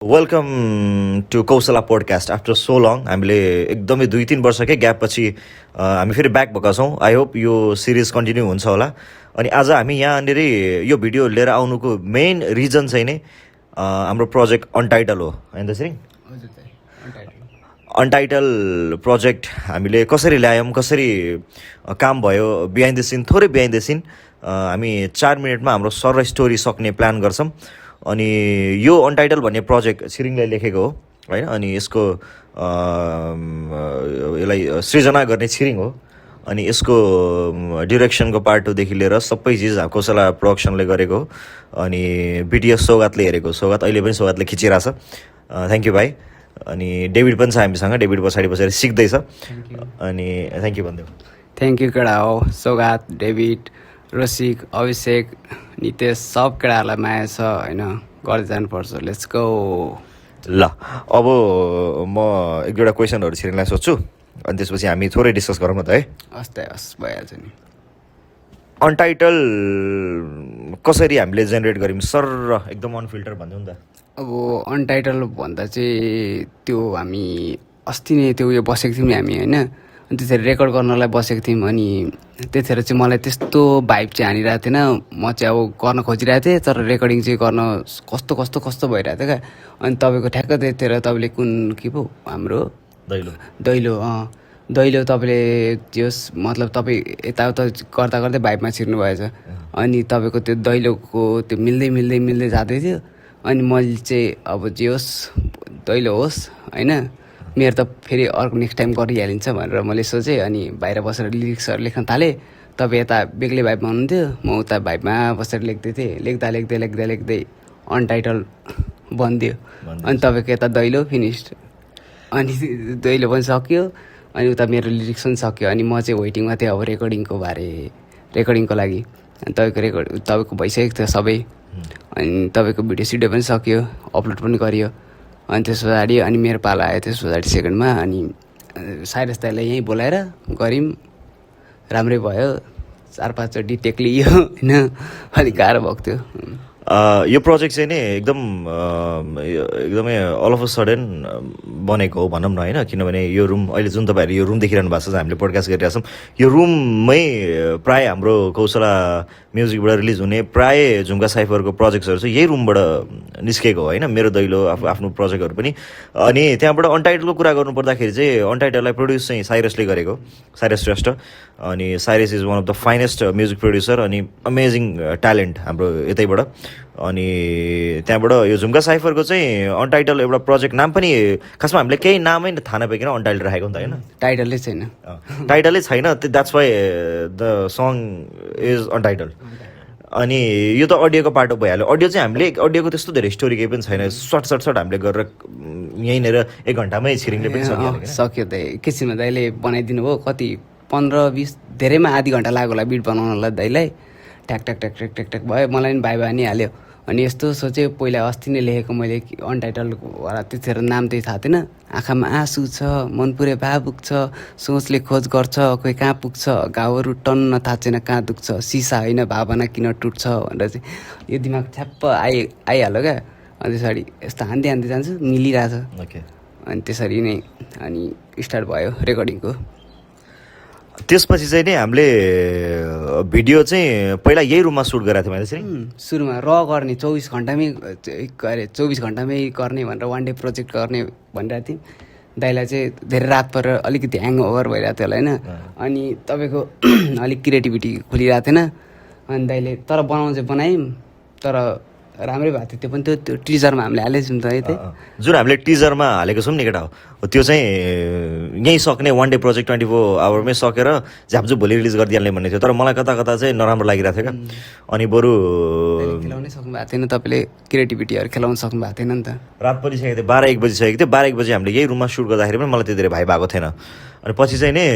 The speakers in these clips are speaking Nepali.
Welcome to Kaushala podcast after so long हामीले एकदमै 2-3 वर्षकै ग्यापपछि हामी फेरि ब्याक भएका छौँ। आई होप यो सिरिज कन्टिन्यू हुन्छ होला। अनि आज हामी यहाँनिर यो भिडियो लिएर आउनुको मेन रिजन चाहिँ नै हाम्रो प्रोजेक्ट अनटाइटल हो होइन त्यसरी। अनटाइटल प्रोजेक्ट हामीले कसरी ल्यायौँ, कसरी काम भयो, बिहाइन्ड द सिन थोरै बिहाइन्ड द सिन हामी 4 मिनटमा हाम्रो सर स्टोरी सक्ने प्लान गर्छौँ। अनि यो अनटाइटल भन्ने प्रोजेक्ट छिरिङले लेखेको हो होइन। अनि यसको यसलाई सृजना गर्ने छिरिङ हो। अनि यसको डिरेक्सनको पार्टदेखि लिएर सबै चिज कौशला प्रोडक्सनले गरेको हो। अनि बिटिएस सौगातले हेरेको, सौगात अहिले पनि सौगातले खिचिरहेछ। थ्याङ्क यू भाइ। अनि डेभिड पनि छ हामीसँग, डेभिड पछाडि बसेर सिक्दैछ। अनि थ्याङ्क यू भनिदेऊ। थ्याङ्क यू केडा हो, सौगात, डेभिड, रसिक, अभिषेक, नितेश, सब केडाहरूलाई माया छ होइन, गर्दै जानुपर्छ। Let's go. ल अब म एक दुईवटा क्वेसनहरू छिरिङलाई सोध्छु अनि त्यसपछि हामी थोरै डिस्कस गरौँ न त है। हस् भइहाल्छ नि। अनटाइटल कसरी हामीले जेनेरेट गऱ्यौँ सर एकदम अनफिल्टर भनिदिउँ नि त। अब अनटाइटल भन्दा चाहिँ त्यो हामी अस्ति नै त्यो उयो बसेको थियौँ नि हामी होइन। अनि त्यतिखेर रेकर्ड गर्नलाई बसेको थियौँ। अनि त्यतिखेर चाहिँ मलाई त्यस्तो भाइब चाहिँ हानिरहेको थिएन। म चाहिँ अब गर्न खोजिरहेको थिएँ तर रेकर्डिङ चाहिँ गर्न कस्तो भइरहेको थियो क्या। अनि तपाईँको ठ्याक्क त्यतिखेर तपाईँले कुन के पो हाम्रो दैलो तपाईँले त्यस मतलब तपाईँ यताउता गर्दा गर्दै भाइबमा छिर्नु भएछ। अनि तपाईँको त्यो दैलोको त्यो मिल्दै जाँदै थियो। अनि मैले चाहिँ अब जे होस् दैलो होस् होइन, मेरो त फेरि अर्को नेक्स्ट टाइम गरिहालिन्छ भनेर मैले सोचेँ। अनि बाहिर बसेर लिरिक्सहरू लेख्न थालेँ। तपाईँ यता बेग्लै भाइबमा हुनुहुन्थ्यो, म उता भाइबमा बसेर लेख्दै थिएँ। लेख्दै अनटाइटल बनिदियो। अनि तपाईँको यता दैलो फिनिस्ड। अनि दैलो पनि सक्यो, अनि उता मेरो लिरिक्स पनि सक्यो। अनि म चाहिँ वेटिङमा थिएँ अब रेकर्डिङको लागि। अनि तपाईँको भइसकेको थियो सबै। अनि तपाईँको भिडियो सिडियो पनि सक्यो, अपलोड पनि गरियो। अनि त्यस पछाडि अनि मेरो पाला आयो त्यस पछाडि सेकेन्डमा। अनि साइरस दाइलाई यहीँ बोलाएर गऱ्यौँ, राम्रै भयो। 4-5 चोटि टेक लियो होइन, अलिक गाह्रो भएको थियो। यो प्रोजेक्ट चाहिँ नि एकदमै अल अफ अ सडन बनेको हो भनौँ न होइन। किनभने यो रुम अहिले जुन तपाईँहरूले यो रुम देखिरहनु भएको छ, हामीले पोडकास्ट गरिरहेछौँ, यो रुममै प्राय हाम्रो कौशला म्युजिकबाट रिलिज हुने प्राय झुम्का साइफरको प्रोजेक्ट्सहरू चाहिँ यही रुमबाट निस्केको होइन। मेरो दैलो आफ्नो प्रोजेक्टहरू पनि। अनि त्यहाँबाट अनटाइटलको कुरा गर्नुपर्दाखेरि चाहिँ अनटाइटललाई प्रड्युस चाहिँ साइरसले गरेको, साइरस श्रेष्ठ। अनि Cyrus is one of the finest music producer अनि अमेजिङ ट्यालेन्ट हाम्रो यतैबाट। अनि त्यहाँबाट यो झुम्का साइफरको चाहिँ अनटाइटल एउटा प्रोजेक्ट नाम पनि खासमा हामीले केही नामै थाहा नपाइकन अनटाइटल राखेको नि त होइन। टाइटलै छैन, that's why the song is untitled. अनि यो त अडियोको पार्ट भइहाल्यो। अडियो चाहिँ हामीले अडियोको त्यस्तो धेरै स्टोरी केही पनि छैन। सर्ट हामीले गरेर यहीँनिर 1 घन्टामै छिरिङले पनि सक्यो। त एकैछिनमा दाइले बनाइदिनु भयो। कति 15-20 धेरैमा आधी घन्टा लाग्यो होला बिट बनाउनलाई दाइलाई। ट्याक भयो। मलाई पनि भाइ नि हाल्यो। अनि यस्तो सोचेँ, पहिला अस्ति नै लेखेको मैले अनटाइटलको वाला, त्यतिखेर नाम त्यही थाहा थिएन। आँखामा आँसु छ, मन पुरै भावुक छ, सोचले खोज गर्छ, कोही कहाँ पुग्छ, घाउहरू टन्न थाहा छैन कहाँ दुख्छ, सिसा होइन भावना किन टुट्छ भनेर चाहिँ यो दिमाग ठ्याप्प आइहाल्यो क्या। अनि त्यसरी यस्तो हान्दै जान्छु, मिलिरहेछ। अनि त्यसरी नै अनि स्टार्ट भयो रेकर्डिङको। त्यसपछि चाहिँ नि हामीले भिडियो चाहिँ पहिला यही रुममा सुट गरेको थियौँ त्यसरी। सुरुमा र गर्ने 24 घन्टामै गर्ने भनेर 1 डे प्रोजेक्ट गर्ने भनिरहेको थियौँ। दाइलाई चाहिँ धेरै रात परेर अलिकति ह्याङ ओभर भइरहेको थियो होला होइन। अनि तपाईँको अलिक क्रिएटिभिटी खुलिरहेको थिएन। अनि दाइले तर बनाउनु चाहिँ बनायौँ, तर राम्रै भएको थियो। त्यो पनि त्यो टिजरमा हामीले हालेको छौँ त है। जुन हामीले टिजरमा हालेको छौँ नि केटा हो, त्यो चाहिँ यहीँ सक्ने 1 डे प्रोजेक्ट 24 आवरमै सकेर झापझुप भोलि रिलिज गरिदिहाल्ने भन्ने थियो। तर मलाई कता चाहिँ नराम्रो लागिरहेको थियो क्या। अनि बरु खेलाउनै सक्नु भएको थिएन, तपाईँले क्रिएटिभिटीहरू खेलाउनु सक्नु भएको थिएन नि त। रात परिसकेको थियो, 12-1 बजिसकेको थियो। 12-1 बजी हामीले यही रुममा सुट गर्दाखेरि पनि मलाई त्यो धेरै भाइ भएको थिएन। अनि पछि चाहिँ नि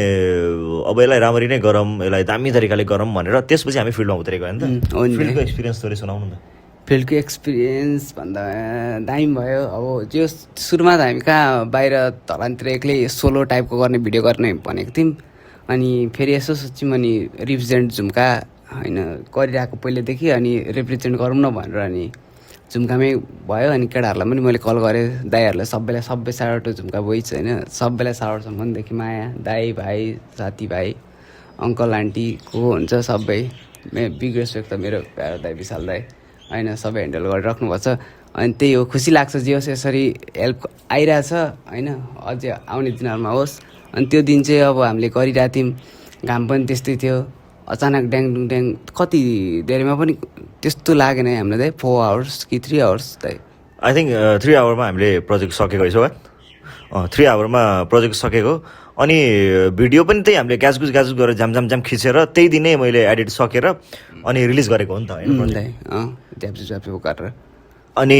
अब यसलाई राम्ररी नै गरौँ, यसलाई दामी तरिकाले गरौँ भनेर त्यसपछि हामी फिल्डमा उत्रेको होइन त। फिल्डको एक्सपिरियन्स थोरै सुनाउनु न। फिल्डको एक्सपिरियन्स भन्दा दामी भयो। अब जो सुरुमा त हामी कहाँ बाहिर धरानतिर एक्लै सोलो टाइपको गर्ने भिडियो गर्ने भनेको थियौँ। अनि फेरि यसो सोच्यौँ, अनि रिप्रेजेन्ट झुम्का होइन गरिरहेको पहिलेदेखि, अनि रिप्रेजेन्ट गरौँ न भनेर अनि झुम्कामै भयो अनि केटाहरूलाई पनि मैले कल गरेँ दाईहरूलाई सबैलाई सबै साउट झुम्का बोइज होइन सबैलाई साउट छ मनदेखि माया दाई भाइ साथीभाइ अङ्कल आन्टी को हुन्छ सबै बिग रेस्पेक्ट त मेरो प्यारो दाई विशाल दाई होइन सबै ह्यान्डल गरिराख्नुपर्छ अनि त्यही हो खुसी लाग्छ जे होस् यसरी हेल्प आइरहेछ होइन अझै आउने दिनहरूमा होस् अनि त्यो दिन चाहिँ अब हामीले गरिरहेको थियौँ घाम पनि त्यस्तै थियो अचानक ड्याङ ड्याङ कति धेरैमा पनि त्यस्तो लागेन है हामीलाई दाइ 4 आवर्स कि 3 आवर्स दाइ आई थिङ्क 3 आवरमा हामीले प्रोजेक्ट सकेको रहेछ 3 आवरमा प्रोजेक्ट सकेको अनि भिडियो पनि त्यही हामीले ग्यासगुस गरेर जाम खिचेर त्यही दिनै मैले एडिट सकेर अनि रिलिज गरेको हो नि त होइन दाइ झ्याप्छु गरेर अनि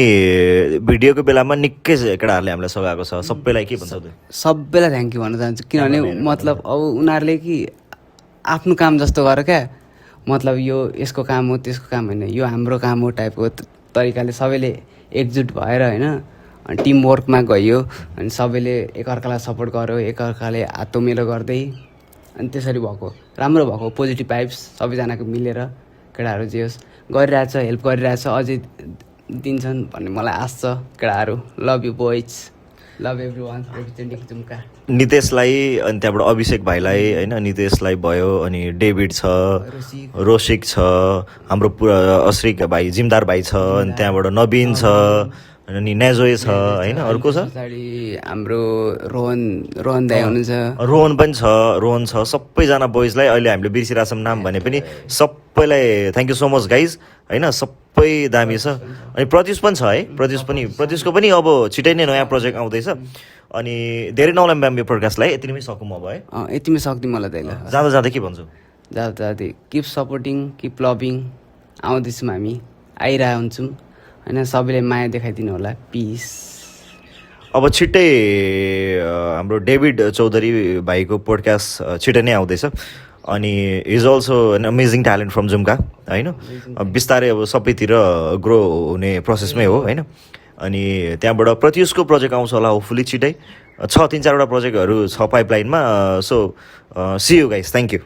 भिडियोको बेलामा निकै केटाहरूले हामीलाई सघाएको छ सबैलाई के भन्छ सबैलाई थ्याङ्क यू भन्न चाहन्छु किनभने मतलब अब उनीहरूले कि आफ्नो काम जस्तो गर क्या मतलब यो यसको काम हो त्यसको काम होइन यो हाम्रो काम हो टाइपको तरिकाले सबैले एकजुट भएर होइन अनि टिमवर्कमा गयो अनि सबैले एकअर्कालाई सपोर्ट गर्यो एकअर्काले हातो मेलो गर्दै अनि त्यसरी भएको राम्रो भएको पोजिटिभ भाइब्स सबैजनाको मिलेर केटाहरू जे होस् गरिरहेछ हेल्प गरिरहेछ अझै दिन्छन् भन्ने मलाई आश छ केटाहरू love you boys love everyone representing Jhumka नितेशलाई अनि त्यहाँबाट अभिषेक भाइलाई होइन नितेशलाई भयो अनि डेभिड छ रोसिक छ हाम्रो पुरा अश्रिक भाइ जिमदार भाइ छ अनि त्यहाँबाट नवीन छ अनि नेजोय छ होइन अर्को छ पछाडि हाम्रो रोहन दाई हुनुहुन्छ रोहन छ सबैजना बोइजलाई अहिले हामीले बिर्सिरहेछौँ नाम भने पनि सबैलाई thank you so much guys होइन सबै दामी छ अनि प्रत्युष पनि छ है प्रत्युषको पनि अब छिटै नै नयाँ प्रोजेक्ट आउँदैछ अनि धेरै नौलाम यो पोडकास्टलाई यति नै सकौँ अब है यतिमै सक्दिनँ मलाई दाइले जाँदा के भन्छु जाँदा किप सपोर्टिङ किप लभिङ आउँदैछौँ हामी आइरहेको हुन्छौँ होइन सबैले माया देखाइदिनु होला पिस अब छिट्टै हाम्रो डेभिड चौधरी भाइको पोडकास्ट छिट्टै नै आउँदैछ अनि is also an amazing talent from Jhumka होइन बिस्तारै अब सबैतिर ग्रो हुने प्रोसेसमै हो होइन अनि त्यहाँबाट प्रत्युषको प्रोजेक्ट आउँछ होला होपफुली छिट्टै 3-4वटा प्रोजेक्टहरू छ पाइपलाइनमा so see you guys thank you